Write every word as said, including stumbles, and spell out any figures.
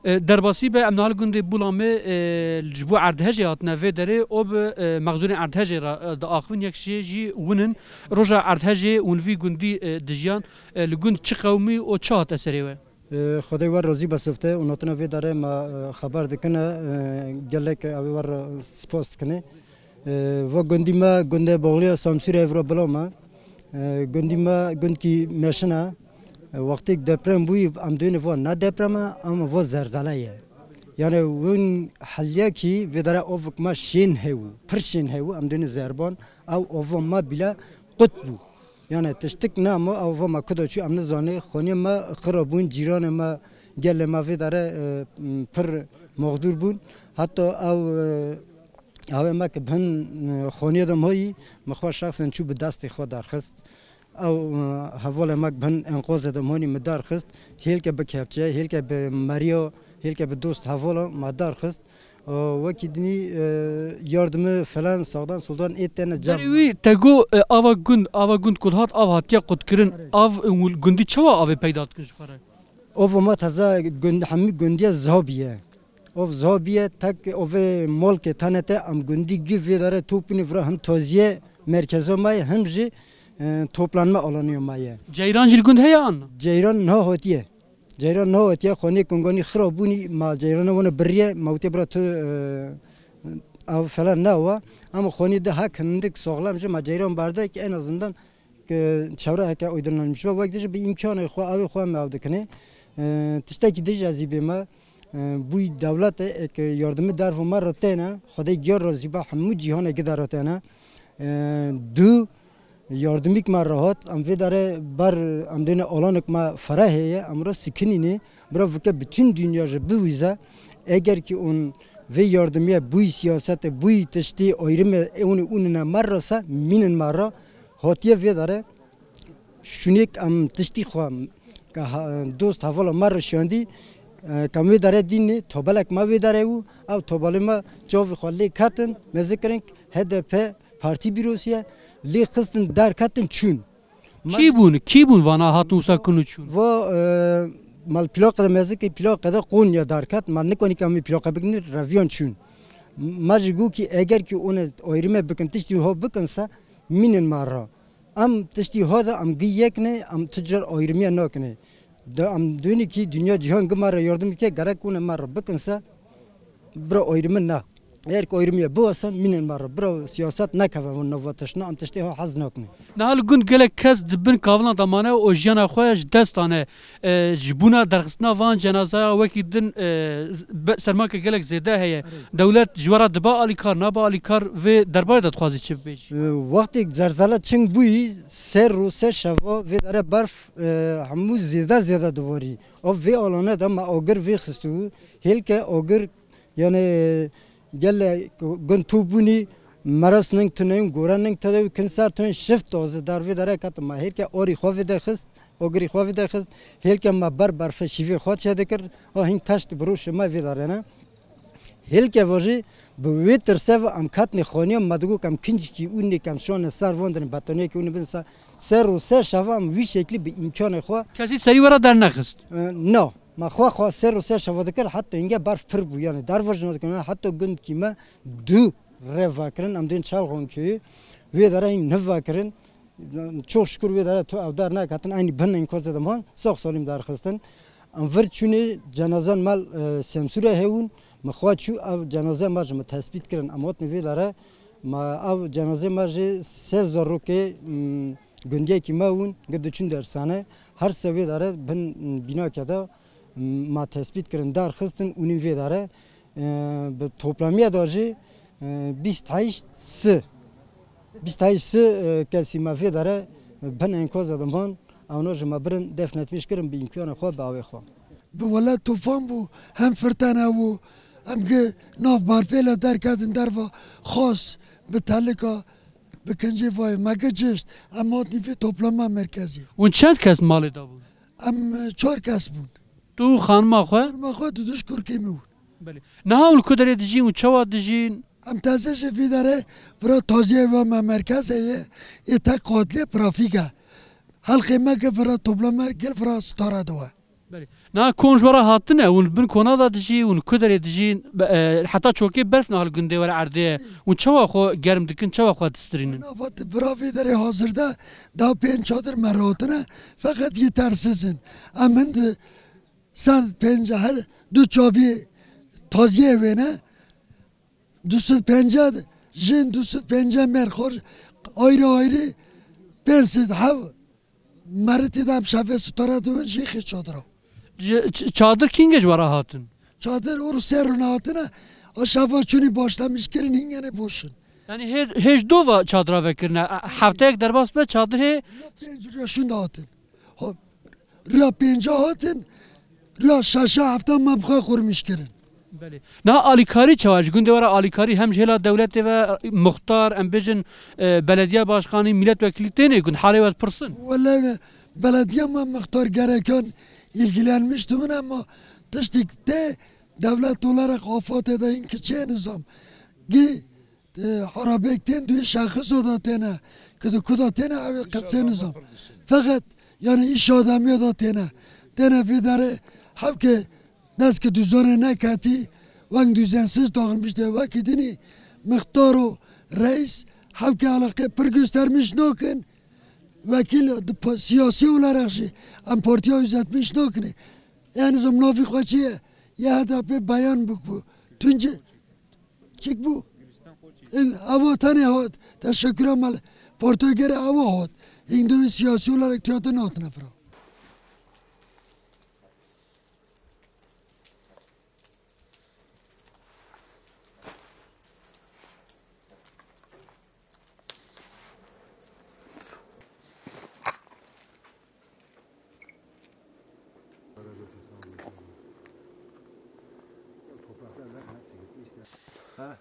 E, derbasî be, em niha li gundê Bulamê, e, ji bo erdhejê hatine vê derê, o bi, e, mexdûrên erdhejê re, e, diaxivin, yek jê jî win in. Roja erdhejê win vî gundî, e, dijiyan, e, li gund çi qewimî û çi hate serê we? E, Xwedê wer rozî besifte û notina vê derê me, e, xeber dikine, e, gelek ew wer spas dikine. E, va gundî me, gundê Boxliya Samsûrê ev ra bila me. E, gundî me gundkî meşin e. E, wextêk deprem bûyî, em duyêne va ne deprem e, ama va zelzele ye. Yanî win heliya kî vê dere ovik me şên hew, pir şên hew, em duyêne zerban, ew ova me bîle qut bû. Yanî tiştik namo, ew va me kuda çû, em nizanê. Xonîyê me xira bûn, cîranê me, gelê me vê dere, e, pir moxdûr bûn. Heta ew, e, Awê me ke bin, e, xonîye de moyî, mi xwe şexsen çû bi destê xwe derxist. Ew, e, hevalê me ke bin enqozê de monî mi derxist. Hêlke bi kepçe, hêlke bi meriyo, hêlke bi dost hevala ma derxist. O, wekî dinî, e, yardimi falan sağdan soldan ê tene cem. Berî wî te go, e, ava gund, ava gund ku dihat av hatiye qutkirin. Erê. Av, e, gundî çawa avê peyda dikin ji xwe re? Ova ma teze gund, hemî gundiye ziha bîye. Ov ziha bîye, tek ovê molkê tenete em gundî gi vê dere topîne vira, him tazîye merkeza ma ye, him jî, e, toplanma alanîya ma ye. Ceyran jî li gund heye an? Ceyran niha hatiye. Ceyran niha hatiye, xonê kunganî xira bûnî, ma ceyrana wina birîye, ma witê bira tu, e, ew falan newa. Ama xonî de hek hindik soxlam jî ma ceyran berde ki en azından ke çewre heke aydınlanmış be. Wek de jî bi îmkanê xwe, awê xwe me ew dikinê. E, tiştekî dij ez zî bême. E, bûy dewlete, eke yardimî dervo me re têne, Xwedê giyar razî be, hemû cîhanê gide re têne. E, du yardimîk me re hat, em vê dere ber, em dêne alanik me ferehê ye, em re sikinînê. Bira vike bütün dünya jî biwîze. Eger ki on vê yardimîye bûy siyasete, bûy tiştî ayrime, ewni unine me re se, mînin me re. Hatiye vê dere şunêk em tiştî xwe ke ha-, dost hevala me re şiyandî, e, ke em wê dere dînê, tobelek me wê dere û ew tobalê me çavê xwe lê ketin, me zikirin H D P partî bîrosî ye, lê xistin derketin çûn. Me Kî bûn? Kî bûn vana hatin wisa kin û çûn? Va, e, mal plaqe de me zikê plaqe de Konya derket, ma nikonî ke em wî plaqe bikin, reviyan çûn. Ma jî got ki eger ki one ayrime bikin, tiştî ho bikin se, mînin ma ra. Em tiştî ho de em gi yek ne, em tu car ayrimiye nakine. De em dûnî ki dinya cîhan gi ma re yardim bike, gerek one ma re bikin se, bira ayrimi ne. Eger ki ayrimiye biwese, mînin ma re. Bira siyaset nekeve vun nava tiştna, em tiştê ho hez nakine. Niha li gund gelek kes di bin kavilan de mane û jiyana xwe ji dest dane. E, ji bûna derxistina van cenazaya wekî din, e, z-, be-, sermake gelek zêde heye. Erê. Dewlet ji we re dibe alîkar, nabe alîkar, vê derbarê de dixwazî çi bibêjî? E, wextêk zerzele çing bûyî, ser rû ser şeva vê dere berf, e, hemû zêde zêde diwarî. O vê alane de me agir vêxistibû. Hêlke agir Yanî gele gund top bûnî, meras ning tuneyun, gore ning tedewî kin ser tuneyun, şift dozi dar vê dere ket ma hêlke orî xwe vide xist, ogirî xwe vide xist, hêlke ma ber berfe şîvê xwe çedikir, o hîn teşt bi rûşê ma vê derene. Hêlke vajî bi wê tirse ve em ketnê xoniya ma digo kem kincikî ûnê kem şone ser vondin betoniyekî ûnê bin ser, ser û ser şeva em wî şeklî bi îmkanê xwe. Kesî serî we ra dernexist? E, no. Ma xwe xwe ser û ser şeva dikir, heta hînge berf pir bû, yanî dervajina dikir, heta gundkî me du rev vekirin, em dên Çalxon köyü, vê dere hîn niv vekirin. Çok şükür vê dere tu ew der neketin, eynî bin enkoze de man, sağ salim derxistin. Em vir çûnê cenazan mal, e, Semsûre hewin, mi xwe çû ew cenaze ma ji mi tespît kirin, em hatine vê dere, ma ew cenaze ma jî se zarokê, m, gundiyekî me win, gi diçûn dersane, her se vê dere bin, m, bînake de, Ma tespît kirin, derxistin û nîn vê dere, e, bi toplamîya de jî, e, bîst heşt si, bîst heşt si, e, kesî ma vê dere, e, bin enkoze de man, ewna jî ma birin defnetmiş kirin bi îmkanê xwe, bi awê xwe. Bi welat tufan bû, hem firtene bû, hem gi nav barfêla derketin derva xas bi telika, bi kincê vayê, ma gi cişt, em hatnî vê toplama merkezî. Hûn çend kes malê de bûn? Em, e, çar kes bûn. Tu û xanima xwe? Xanima xwe, tu duş kurkê mi bûn. Belê. Niha hûn li ku derê dijîn û çawa dijîn? Em teze ji vî derê vira taziyê ve me merkez heye, ê tek qatlê trafîk e. Helqê me ke vira toplama gel vira stara de we. Belê. Na kon ji we ra hatine, hûn bin kona da dijî, hûn kuderê dijî, e, heta çokê berf nahal gundê we ra erdê. Hûn çawa xo germ dikin, çawa xo distirînin? Na vat vira vê derê hazirde da pênc çadir me ra hatine, feqet yetersiz in. Em hindi sed pêncî her du çavî tazîye wêne, du sed pêncî jin, du sed pêncî mêr xor, ayrı ayrı pênc sed hev meritî de em şefê sitara dibin jî xê çadira. Ç-, ç-, çadir kîngê ji we ra hatin? Çadir û serrûne hatine, a şefa çûnî başlamiş kirin, hîngene boşin. Yanî hê-, hêj do va çadira vekirine, e, hefteyek derbas be çadir hê. Ya pênc rûya şûnde hatin. Ha, rûya pênca hatin, rûya şeşa hefta ma bi xwe qurmîş kirin. Belê. Na alîkarî çawa ji gundê we ra alîkarî hem ji hêla dewletê ve, muxtar, em bêjin, e, belediye başkanî, milletvekilî tênê gund, halê we pirsin? Wele belediye ma muxtar gerekan ilgilenmiş dibin ama tiştik tê dewlet olarak afatê de hîn ki çê nizam. Gî E, harabêk tên duyê şexis o da têne, ki di kuda têne, ew ê qetsê nizam. Feqet, yanî, îş ademî da têne. Têne vê derê, hewke dest ki duzanê neketî, weng düzensiz dağılmış de wekî dinî, mixtar û reis, hewke alaqê pir göstermiş nokin, vekîl di pa-, siyasî olarak jî em partiya üzetmiş nokinê. Yanî zim navî xwe çi ye? Ya H D P beyan bikbu. Tunce Çik bû? Ê, ewa tenê hat. Teşekküre mal. Porto gere ewa hat. Hîn de wî siyasî olarak tiyatro nehatine fira. Ha?